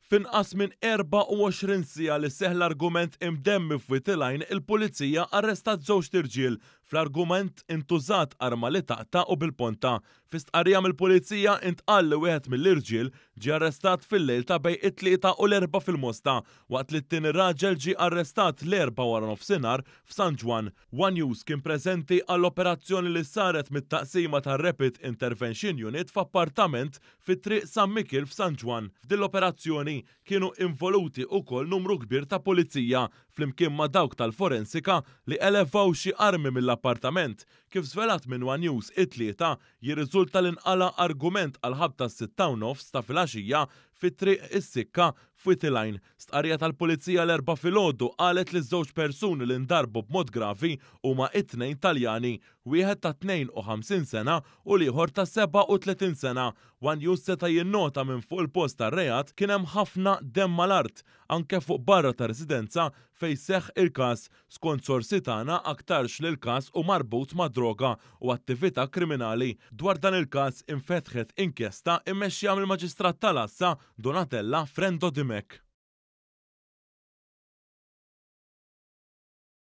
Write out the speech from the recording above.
F'inqas minn 24 siegħa li seħħ l-argument imdemmi f'Wied il-Għajn, il-Pulizija arrestat żewġt irġiel. Fl-argument intużat arma li taqta' u bil-ponta. Fi stqarrija mill-Pulizija intqal li wieħed mill-irġiel ġie arrestat fil-lejl ta' bejn it-Tlieta u l-Erbgħa fil-Mosta, waqt li t-tieni raġel ġie arrestat l-Erbgħa waranofsinhar f'San Ġwann. One News kien preżenti għall-operazzjoni li saret mit-taqsima tar-Rapid Intervention Unit f'appartament fi Triq San Mikiel f'San Ġwann. F'din l-operazzjoni kienu involuti ukoll numru kbir ta' pulizija flimkien ma' dawk tal-forensika li elevaw xi armi mill-appartament. Kif żvelat minn one News it-Tlieta, jirriżulta li nqala' argument għall-ħabta s-sitta u nofs ta' filgħaxija fi Triq is-Sikka f'Wied il-Għajn. Stqarrija tal-Pulizija l-Erbgħa filgħodu qalet li ż-żewġ persuni li ndarbu b'mod gravi huma t-tnejn Taljani, wieħed ta' 52 sena u l-ieħor ta' 37 sena. One News seta' jinnota minn fuq il-post tar-reat kien hemm ħafna demm mal-art, anke fuq barra tar-residenza fejn seħħ il-każ. Skont sorsi tagħna aktarx li l-każ hu marbut ma' droga u attività kriminali. Dwar dan il-każ infetħet inkjesta mmexxija mill-Maġistrat tal-Għassa, Donatella Frendo Dimech.